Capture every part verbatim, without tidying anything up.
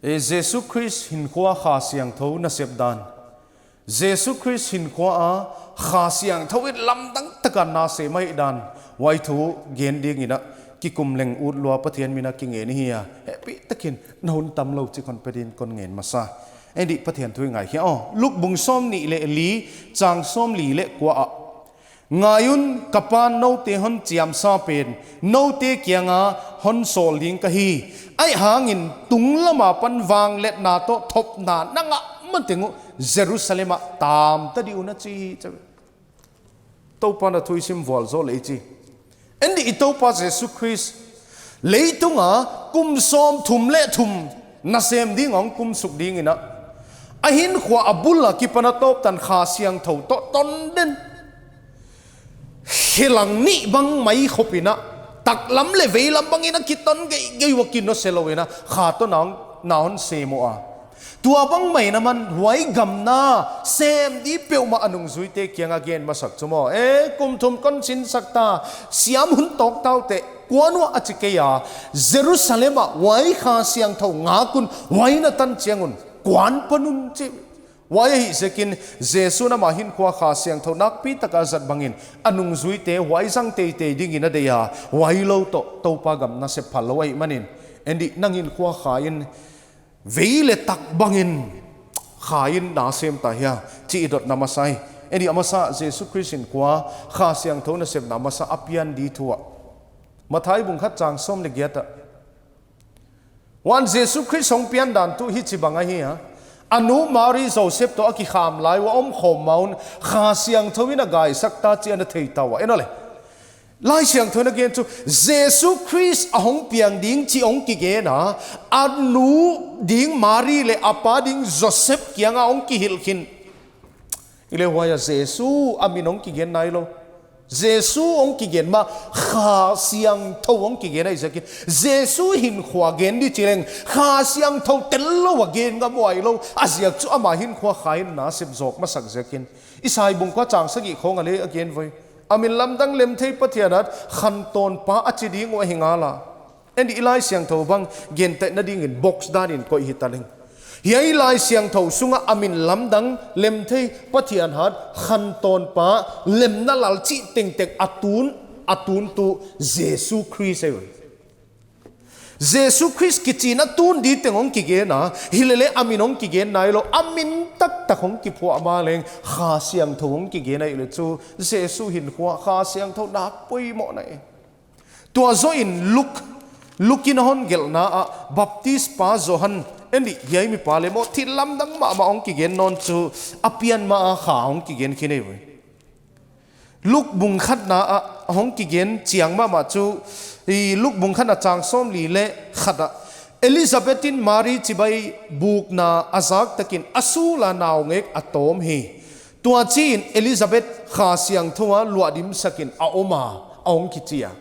E, Jesu Khrist hinkhua Kha Siangthou nasep dan. Jesu Khrist hinkhua a Kha Siangthou in lamdang taka na sem ahih dan. Huai thu gen dingin a kikum leng ut lua Pathian min a kingen hi a. Hehpihtakin na hun tamlou chik hon pe din kon ngen masa. Eini Pathian thu i ngai hi a. Aw, Luke bung sawmnih leh li, chang sawmli leh kua ah. Ngai un, ka Pa'n noute hon chiamsa pen, noute kianga hon sawl ding ka hi. Ahihhangin tunglam apan vangliatna toh thopna na ngah mateng uh Jerusalem ah tam ta di un, a chi hi. Toupa'n a thu i sim vualzawl leh i chi. Eini i Toupa Jesu Khrist leitunga kum sawmthum leh thum nasem ding a hong kumsuk dingin a, a hinkhua a bul akipan a tawp tan Kha Siangthou toh ton den. Khelang nih bang mai khop in a, taklam leh veilam bangin a kiton geigei ua, kinawselou in a, Kha toh na hon, na hon sem ua. Tua bang mai in a, aman huai gam na sem di peuhmah a nungzuite kianga gen masak chu maw. E, kum thum kon sinsak ta, siam hun tawk ta uh teh, kuan ua, a chi kei a. Jerusalem ah huai Kha Siangthou ngak un, huai na tan chiang un kuan pan un, chi. Huai ahih ziakin Jesu'n ama hinkhua Kha Siangthou nakpi taka zat bangin a nungzuite huai zang teitei dingin a deih a, huai lou toh Toupa gam nasep phal lou ahihmanin. Eini nang hinkhua Kha in vei leh tak bangin Kha in na sem ta hia, chih i dotna masa hi. Eini a masa Jesu Khrist hinkhua Kha Siangthou nasepna masa a pian di thu ah. Matthai bung khat chang sawm leh giat ah. Huan Jesu Khrist hong pian dan tuh hichibang ahi a. A nu Mari Joseph toh a kikham lai ua om khawm ma un Kha Siangthou in a gaisak ta chih ana thei ta ua. En aw le. Laisiangthou in a gen chu, Jesu Khrist a hong piang ding chih hong kigen a, a nu ding Mari leh a pa ding Joseph kianga hong kihilh khin. Hileh huai ah Jesu a min hong kigen nailou. Jesu hong kigen mah, Kha Siangthou hong kigen ahih ziakin. Jesu hinkhua gen di chih leng, Kha Siangthou tellou a gen ngam huai lou. A ziak chu ama hinkhua Kha in na sem zawk masak ziakin. Isai bung kua chang sagih khawng ah leng a gen voi. A min lamdang lemthei Pathian hat khantawnpa a chi ding uh ahi ngal a. Eini i Laisiangthou bang gentehna dingin box danin koih hita leng. Hiai Laisiangthou sunga a min lamdang lemthei Pathian hat khantawnpa lemna lal chih tengteng a tun, a tuntu Jesu Khrist ahi. Jesu Khrist kichi in a tun di teng hong kigen a, hilele a min hong kigen nailou, a min taktak hong kiphuah ma leng Kha Siangthou hong kigen ahihleh chu Jesu hinkhua Kha Siangthou nak poimoh na e. Tua zoh in Luke, Luke in a hon gelhna ah Baptist pa Johan, eini hiai mi pa leh maw thil lamdang mahmah hong kigen nawn chu a pian ma a Kha hong kigen khin ahi ve. Luke bung khatna ah hong kigen chiang mahmah chu, i Luke bung khatna chang sawmli leh khat ah, Elizabeth in Mari chibai bukna a zak takin a sul a naungek a tawm hi. Tua chi in Elizabeth Kha Siangthou a luahdimsak in a om a, a hong kichi a.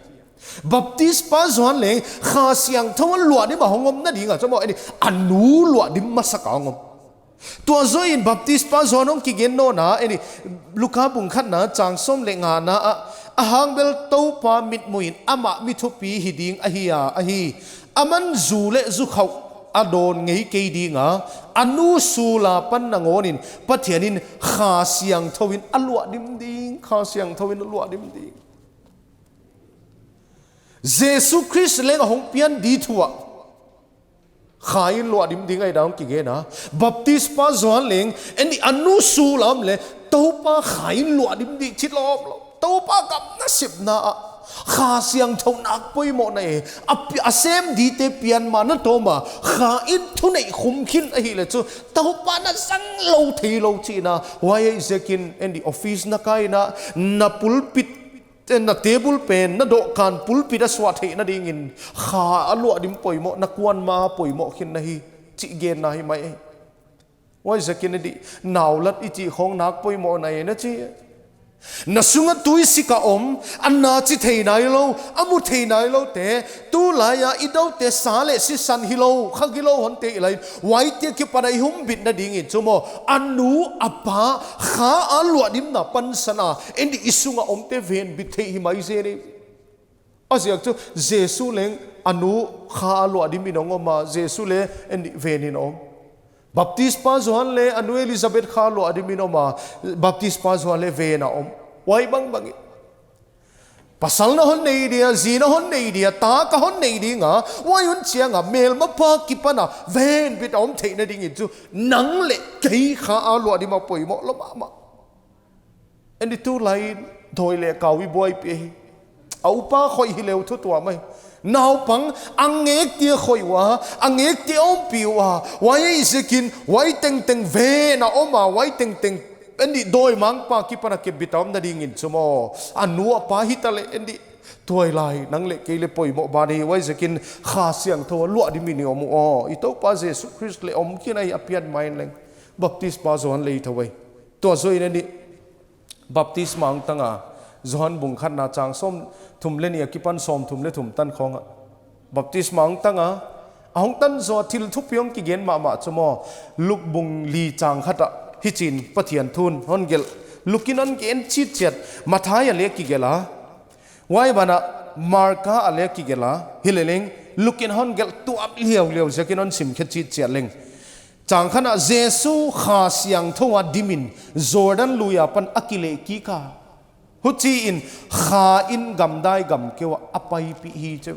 Baptist pa Johan leng Kha Siangthou a luahdim a hong omna ding a chu maw, eini a nu luahdim masak a hong om. Tua zoh in Baptist pa Johan hong kigen nawn a, eini Luka bung khatna chang sawm leh ngana ah, ahang bel Toupa mitmuh in amah mi thupi hi ding ahi a, ahi. Aman zu leh zu khauh a dawn ngei kei ding a, a nu sul apan nangawn in Pathian in Kha Siangthou in a luahdim ding, Kha Siangthou in a luahdim ding. Jesu Khrist leng a hong pian di thu ah Kha in luahdim ding ahi dan hong kigen a. Baptist pa Johan leng, eini a nu sul a om leh, Toupa Kha in luahdim ding chi lawmlawm. Toupa gam nasepna ah Kha Siangthou nak poimoh na e. A pi-, a sem dite pian ma na tawm a, Kha in thuneih khum khin ahihleh chu Toupa na zang lou theilou chihna. Huai ahih ziakin eini office na kai in a, na pulpit, na table pen, na dohkan pulpit a suah theihna dingin Kha a luahdim poimoh, na kuan ma poimoh khin na hi chih genna hi mai. Huaiziakin eini naulat i chih khong nak poimoh na e, na chi. Na sunga tuisik a om, a na chi thei nailou, a mu thei nailou te, tulai a i daute sa leh sisan hilou, kha gilou hon te i lai, huaite akipan a i humbitna dingin chu maw, a nu a pa Kha a luahdimna pansan a, eini i sunga omte venbit theih hi mai zen e. A ziak chu Jesu leng a nu Kha a luahdim in a om a, Jesu leng en ven in om. Baptispa Johan leng a nu Elizabeth Kha luahdim in om a, Baptispa Johan leng ven a om. Huai bangbang in, pasal na hon nei dia, zi na hon nei dia, ta ka hon nei ding a, huai hun chiang a melmapa kipan a venbit a om theihna ding in chu nang leh kei Kha a luahdim a poimoh lou mahmah. En di, tulai in dawi leh kau i buaipih hi. A upa khoih hi leh thu tuam ahi. Naupang a ngek dia khoih ua, a ngek dia ompih ua, huai ziakin huai tengteng ven a om a, huai tengteng en di, dawimangpa kipan a kepbit a omna ding in chu maw, a nu a pa hita leh en di, tulai nang leh kei leng poimoh ban hi. Huai ziakin Kha Siangthou a luahdim in i om uh aw. I Toupa Jesu Khrist leng om khin ahi, a pian mai in leng. Baptispa Johan leng i thou ahi. Tua zoh in en di, Baptisma hong tang a, Johan bung khatna chang sawmthum leh nih akipan sawmthum leh thum tan khawng ah Baptisma hong tang a, a hong tan zoh a thil thupi hong kigen mahmah chu maw, Luk bung li chang khat ah hichiin Pathian thu hon gelh. Luk in hon gen chitchiat, Mathai ah leng kigelh a, huai ban ah Marka ah leng kigelh a, hileleng Luk in hon gelh tuam liauliau ziakin hon simkhe chitchiat leng. Chang khatna ah, Jesu Kha Siangthou a dim in Jordan lui apan a kilehkik a, huchiin Kha in gamdai gamkeu ah a paipih hi chi.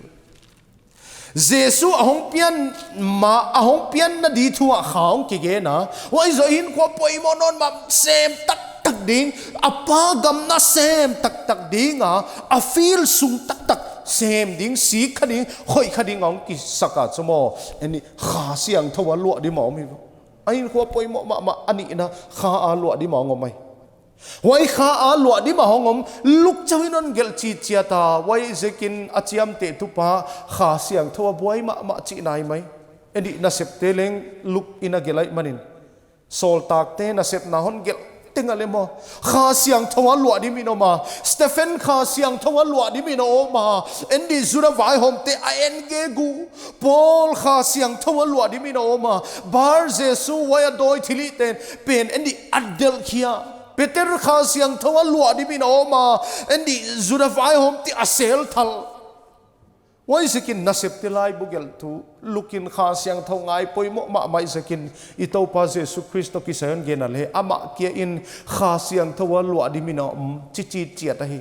Jesu a hong pian ma, a hong pianna di thu ah Kha hong kigen a, huai zoh in kua poimoh nawn mah, sem taktak ding, a Pa gam nasem taktak ding a, a field sung taktak sem ding, sik kha ding, khoih kha ding a hong kisak a chu maw, en di, Kha Siangthou a luahdim a om hi. A hinkhua poimoh mahmah a nihna Kha a luahdim a hong om ahi. Huai Kha a luahdim a hong om Luk chauh in hon gelh chitchiat a, huai ziakin a chiamtehtupa Kha Siangthou a buai mahmah chihna ahi mai. En di, Nasepte leng Luk in a gelh ahihmanin, Sawltakte Nasepna hon gelh teng ah leng maw, Kha Siangthou a luahdim in om a, Stephen Kha Siangthou a luahdim in a om a, en di, Juda vaihawmte a en gegu, Paul Kha Siangthou a luahdim in a om a, Bar Jesu, huai a dawi thilhihte pen en di, a delhkhia. Peter Kha Siangthou a luahdim in a om a, en di, Juda vaihawmte a selthal. Huai ziakin Nasepte laibu gelhtu Luk in Kha Siangthou ngai poimoh mahmah ziakin, i Toupa Jesu Khrist toh kisai hon gen a leh, amah kia in Kha Siangthou a luahdim in a om chi chitchiat ahi.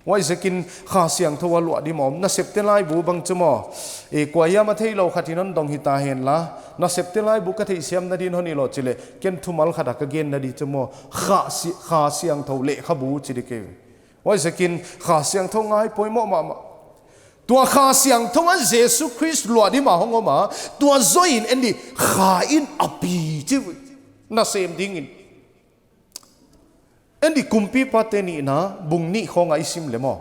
Huai ziakin Kha Siangthou a luahdim a om. Nasepte laibu bang chu maw, e, kuahiam a theilou khat in hon dong hita henla, Nasepte laibu ka theihsiamna din hon hilh lou chi leh, ken thumal khat a ka genna di chu maw, Kha Si-, Kha Siangthou lehkhabu chi di kei. Huai ziakin Kha Siangthou ngai poimoh mahmah. Tua Kha Siangthou a Jesu Khrist luahdim a hong om a, tua zoh in en di, Kha in a pi chi, nasem ding in. En di, Kumpipate nihna bung nih khawng ah i sim leh maw,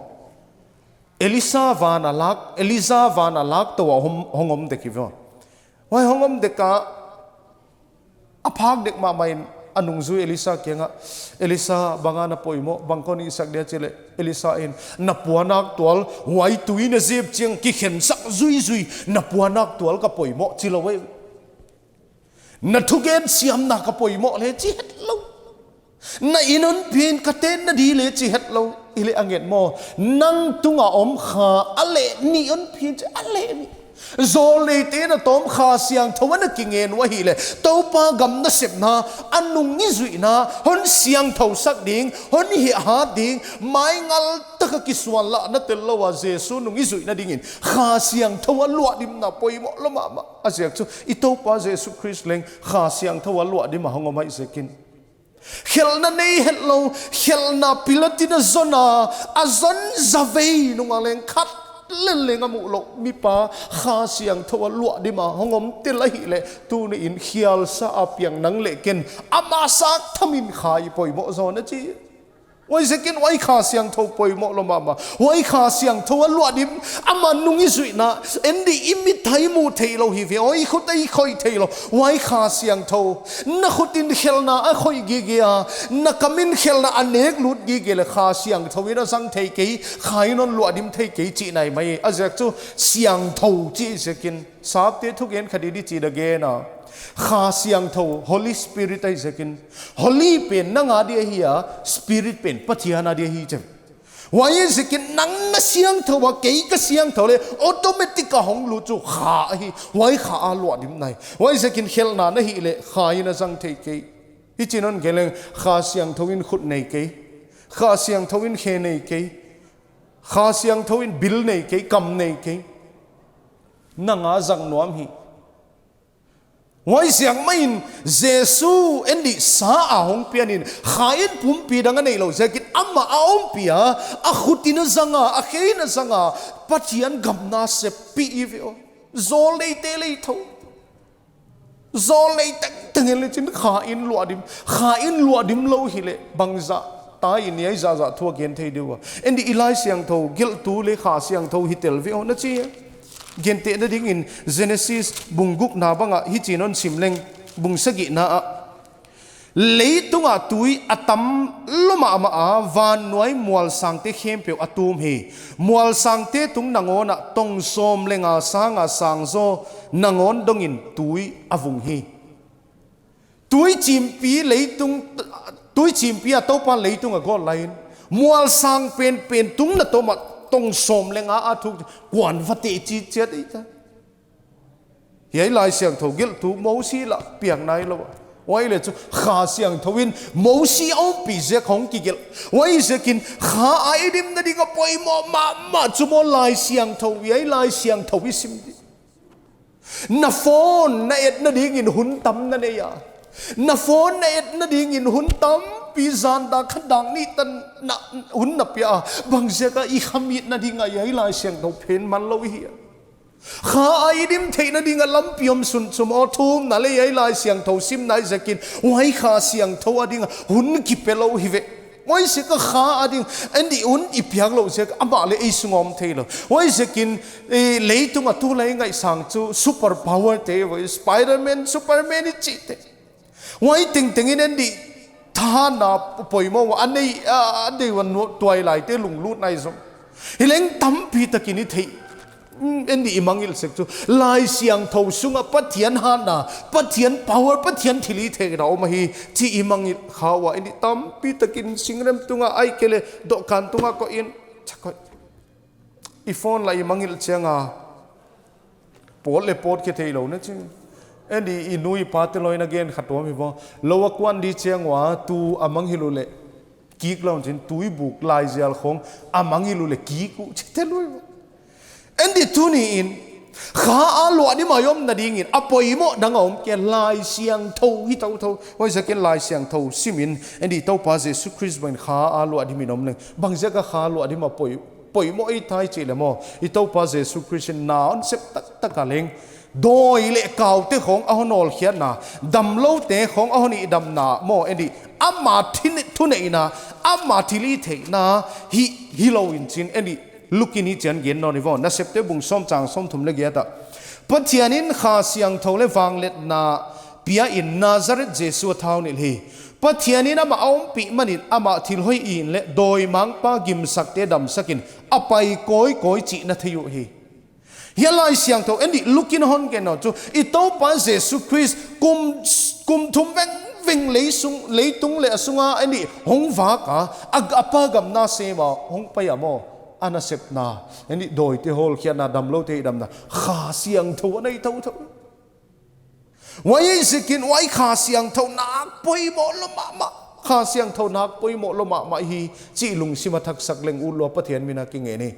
Elisa van a lak, Elisa van a lak tou a hong, hong om dek hi ve. Huai hong om dek a, a phak dek mahmah in a nungzui Elisa kiang ah, Elisa, bang a na poimoh, bang kon hihsak dia chi leh, Elisa in, na puannak tual, huai tui na zep chiang kikhensak zuizui, na puannak tual ka poimoh chi lou e. Na thugen siamna ka poimoh leh chi hetlou. Na inn hon pia in ka tenna di leh chi hetlou. Hileh a nget maw, nang tung a om Kha a leh nih hon pia in chi, a leh nih. Zawlneite na tawm Kha Siangthou a na kingen ua hileh, Toupa gam nasepna, a nung i zuihna, hon siangthousak ding, hon hihhat ding, maingal taka kisuanlahna tel lou a Jesu nung i zuihna ding in, Kha Siangthou a luahdimna poimoh lou mahmah. A ziak chu, i Toupa Jesu Khrist leng Kha Siangthou a luahdim a hong om ahih ziakin. Khelhna nei hetlou, khelhna Pilat in a zon a, a zon zavei nung a leng khat lel leng a muh louh mipa, Kha Siangthou a luahdim a hong om tel ahihleh, tuni in khialsa a piang nang leh ken, amah sak tham in Kha i poimoh zaw na chi. Huaiziakin huai Kha Siangthou poimoh lou mahmah. Huai Kha Siangthou a luahdim, ama nung i zuihna, en di i mit a i muh theilou hi ve, huai khut a i khoih theilou. Huai Kha Siangthou, na khut in khelhna a khoih gige a, na kam in khelhna a nek lut gige leh Kha Siangthou in a zang thei kei, Kha in hon luahdim thei kei chihna ahi mai. A ziak chu siangthou chih ziakin. Sapte thugen khat i di chi da gen a. Kha Siangthou, Holy Spirit ahih ziakin. Holy pen nang a di ahi a, Spirit pen Pathian a di ahi chi. Huaiziakin nang na siangthou a, kei ka siangthou leh, automatic a hong lut chu Kha ahi. Huai Kha a luahdim nai. Huaiziakin khelhna na hih leh Kha in a zang thei kei. Hichi'n hon gen leng, Kha Siangthou in khut nei kei, Kha Siangthou in khe nei kei, Kha Siangthou in bil nei kei, kam nei kei. Nang a zang nuam hi. Huaiziak mahin Jesu en dih sa a hong pian in, Kha in pumpi dang a neilou ziakin amah a ompih a, a khut in a zang a, a khe in a zang a, Pathian gam na seppih i ve aw. Zawl neite lei thou. Zawl nei tengteng in leh chin Kha in luahdim, Kha in luahdim lou hileh bangzah ta in hiai zahzah thu a gen thei di ua. En dih, i Laisiangthou gelhtu leh Kha Siangthou hi tel ve aw na chi. Gentehna dingin Genesis bung gukna bang ah hichi'n hon sim leng, bung sagihna ah, Leitung ah tui a tam lua mahmah a, vannuai mualsangte khempeuh a tum hi. Mualsangte tung nangawn ah tong sawm leh nga sang a sang zaw nangawn dongin tui a vung hi. Tui chimpi leitung, tui chimpi a Toupa'n leitung a gawt lai in, mualsang penpen tung na tawm ah tong sawm leh nga a thuk kua'n va teh chitchiat ei ta. Hiai Laisiangthou gelhtu Mosi lah piang nailou a. Huai leh chu Kha Siangthou in Mosi a ompih ziak hong kigelh. Huaiziakin Kha a i dimna ding a poimoh mahmah chu maw Laisiangthou, hiai Laisiangthou i sim di. Na phone na etna dingin hun tam na nei a. Na phone na etna dingin hun tampi, zan dak khat dak nih tan na hun na pia a. Bangziak a, i khamitna ding a hiai Laisiangthou phen man lou i hi a. Kha a i dim theihna ding a lampi om sunsun aw, thumna leh hiai Laisiangthou simna i ziakin, huai Kha Siangthou a ding a hun kipe lou hi ve. Huaiziak a Kha a ding, en dih, hun i piak louh ziak amah leh ei sung a om theilou. Huaiziakin, eh, leitung a tulai ngaihsang chu super power te, Spiderman, Superman i chihte. Huai tengteng in en dih, thahatna poimoh a nei, a, a deuh a nu-, tuailaite lunglut nai zom. Hileng tampi takin i theih, mm, en dih, i mangngilh sek chu Laisiangthou sung a Pathian hatna, Pathian power, Pathian thilhihtheihna om ahi chih i mangngilh kha ua. En dih, tampi takin singrem tung a, ahihkeileh dohkan tung a koih in, chak koih. I phone lah i mangngilh chiang a, pawt leh pawt khe theilou na chin. En dih, i nu i pate lou in a gen khat om hi vo. Lou a kuan di chiang ua, tu a mangngilh uleh kik lou chin, tuibuk laizial khong a mangngilh uleh kik uh chi te lou hi vo. En dih, tuni in Kha a luahdim a i omna dingin a poimoh dang a om kei a, Laisiangthou hi thouthou. Huaiziakin Laisiangthou sim in, en dih, Toupa Jesu Khrist bangin Kha a luahdim in om leng. Bangziak a Kha luahdim a poi poimoh i tai chih leh maw, i Toupa Jesu Khrist in na hon sep taktak a leng, dawi leh kaute khong a hon hawlkhiatna, damloute khong a hon hihdamna maw, en dih, ama thine-, thuneihna, ama thilhihtheihna hi, hilou in chin, en dih, Luke in hichi'n gen nawn hi vo, Nasepte bung sawm chang sawmthum leh giat ah, Pathian in Kha Siangthou leh vangliatna pia in Nazareth Jesu a thaunilh hi. Pathian in amah a ompih manin amah thil hoih in leh dawimangpa gimsakte damsak in a pai kawikawi chih na thei uhi. Hiai Laisiangthou, en dih, Luke in hon gen nawn chu, i Toupa Jesu Khrist kum, kum thum vengveng lei sung, leitung leh a sung a, en dih, hong vak a, a, a Pa gam na sem a hong pai a maw, a nasepna, en dih, dawite hawlkhiatna, damloute hihdamna, Kha Siangthou a nei thouthou. Huaiziakin huai Kha Siangthou nak poimoh lou mahmah, Kha Siangthou nak poimoh lou mahmah hi chih lungsim a thaksak leng, ut lua, Pathian min a kingen hi.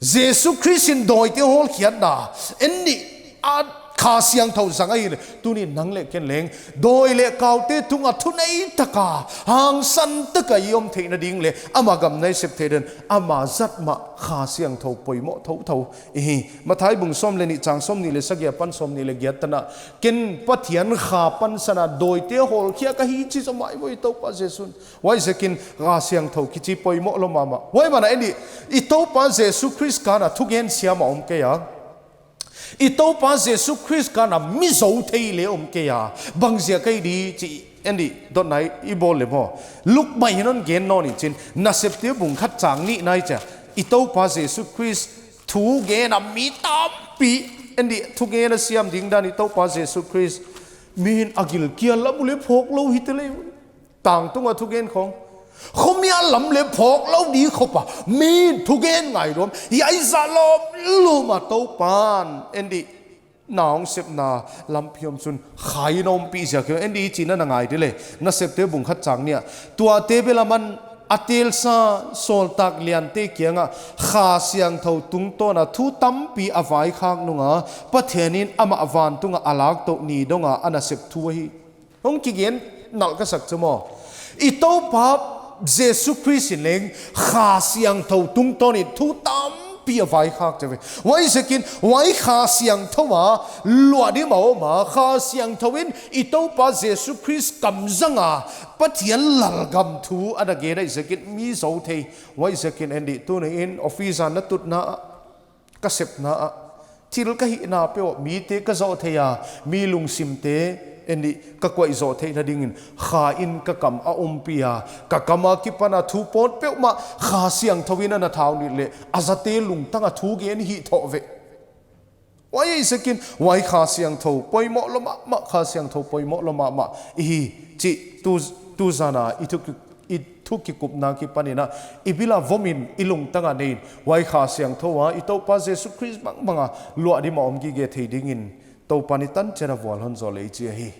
Jesu Khrist in dawite hawlkhiatna, en dih, a Kha Siangthou zang ahihleh, tuni nang leh ken leng dawi leh kaute tung a thunei tak a, hangsan tak a i om theihna ding leh ama gam na i sep theih dingin, ama zat mah Kha Siangthou poimoh thouthou i hi. Mathai bung sawm leh nih chang sawmnih leh sagih apan sawmnih leh giat tan ah, ken Pathian Kha pansan a dawite hawlkhia ka hi chi zomai vo i Toupa Jesu'n. Huaiziakin Kha Siangthou kichi poimoh lou mahmah. Huaiman ah, en dih, i Toupa Jesu Khrist kan a thugen siam a om kei a, i Toupa Jesu Khrist kan a mi zou thei leh om kei a. Bangziak ahi di chih, en dih, dotna i bawl leh maw, Luke bang in hon gen nawn in chin, Nasepte bung khat chang nihna i chih a, i Toupa Jesu Khrist thugen a mi tampi, en dih, thugen a siam ding dan i Toupa Jesu Khrist, mi'n a gilkial lam uleh phawk lou hi te leh, tangtung a thugen khong, Khomia lam leh phawk lou di khop a, mi thugen ngaidam, hiai zah lawmlawm a Toupan, en di, na hong sepna lampi om sun, kha in ompih ziak hi, en di chih na na ngai di leh, Nasepte bung khat chang nih ah, tuate bel aman, a telsa, sawltak liante kiangah, Kha Siangthou tungtawn a thu tampi a vaikhak nung a, Pathian in amah vantung a a lak toh ni dong a a nasep thu ahi. Hong kigen nalh ka sak chu maw. I Toupa Jesu Khrist in leng Kha Siangthou tungtawn in thu tampi a vaikhak chi ve. Huaiziakin, huai Kha Siangthou a luahdim a om a, Kha Siangthou in i Toupa Jesu Khrist kam zang a, Pathian lalgam thu ana gen ahihziakin mi zou thei. Huaiziakin en di, tuni in office a na tutna ah, ka sepna ah, thil ka hihna peuh ah mite ka zoh theih a, mi lungsimte, en di, ka kuaih zoh theihna dingin, Kha in ka kam a ompih a, ka kam akipan a thu pawt peuhmah Kha Siangthou in ana thau nih leh, a zate lungtang a thugen hih thou ve. Huaiziakin, huai Kha Siangthou poimoh lou mahmah, Kha Siangthou poimoh lou mahmah i hi chih tu, tuzan a i thu, i thu kikupna akipan in a, i bil a vom in, i lungtang a nei in, huai Kha Siangthou a i Toupa Jesu Khrist bangbang a luahdim a om gige thei dingin, Toupan i tan chiat a vualzawl leh chi ahi.